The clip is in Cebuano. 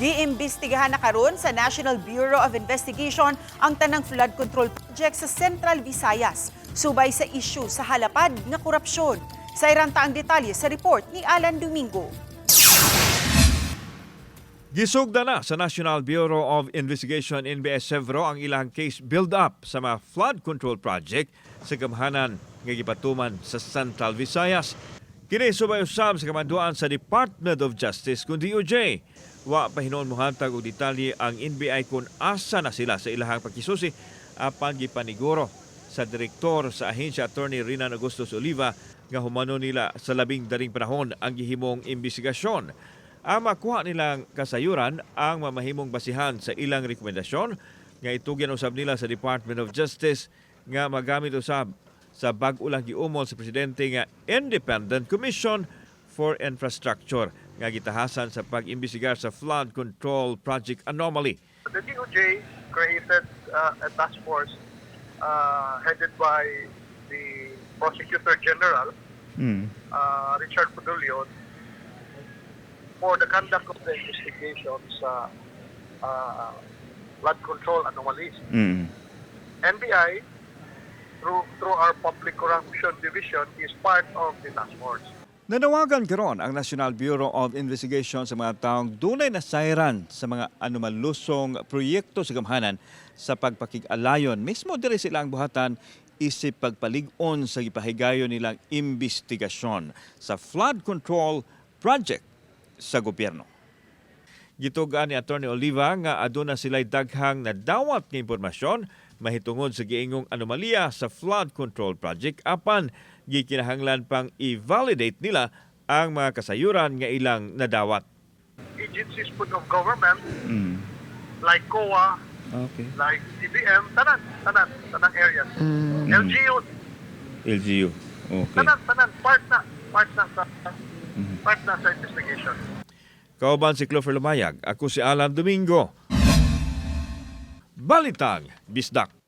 Giimbestigahan na karon sa National Bureau of Investigation ang tanang flood control project sa Central Visayas, subay sa issue sa halapad nga korupsyon. Sa ang detalye sa report ni Alan Domingo. Gisugda na sa National Bureau of Investigation, NBI Severo, ang ilang case build-up sa mga flood control project sa gamhanan nga gipatuman sa Central Visayas. Kini subay usab sa kamanduan sa Department of Justice kun DOJ. Wa pa hinuon mohatag og detalye ang NBI kung asa na sila sa ilahang pagkisusi, apan gipaniguro sa direktor sa ahensya, Attorney Renan Augustus Oliva, nga humano nila sa labing daling panahon ang gihimong imbestigasyon. Ang makuha nilang kasayuran ang mamahimong basihan sa ilang rekomendasyon nga itugyan usab nila sa Department of Justice nga magamit usab sa bag-o lang giumol sa presidente nga Independent Commission for Infrastructure nga gitahasan sa pag-imbestigar sa flood control project anomaly. The DOJ created a task force headed by the Prosecutor General, Richard Fadullon, for the conduct of the investigation sa flood control anomalies. NBI, through our Public Corruption Division, is part of the task force. Nanawagan karon ang National Bureau of Investigation sa mga taong dunay nasayran sa mga anomalusong proyekto sa gamhanan sa pagpakig-alayon mismo diri sila ang buhatan isip pagpalig-on sa gipahigayon nilang imbestigasyon sa flood control project sa gobyerno. Gitugaan ni Attorney Oliva nga aduna sila'y daghang nadawat nga impormasyon mahitungod sa giingong anomalya sa flood control project, apan gikinahanglan pang i-validate nila ang mga kasayuran nga ilang nadawat. Agencies put of government like COA, like DBM, tanan, tanan, tanang areas. LGU, LGU. Okay. Tanan, tanan, part na sa investigation. Kauban si Clover Lumayag, ako si Alan Domingo. Balitang Bisdak.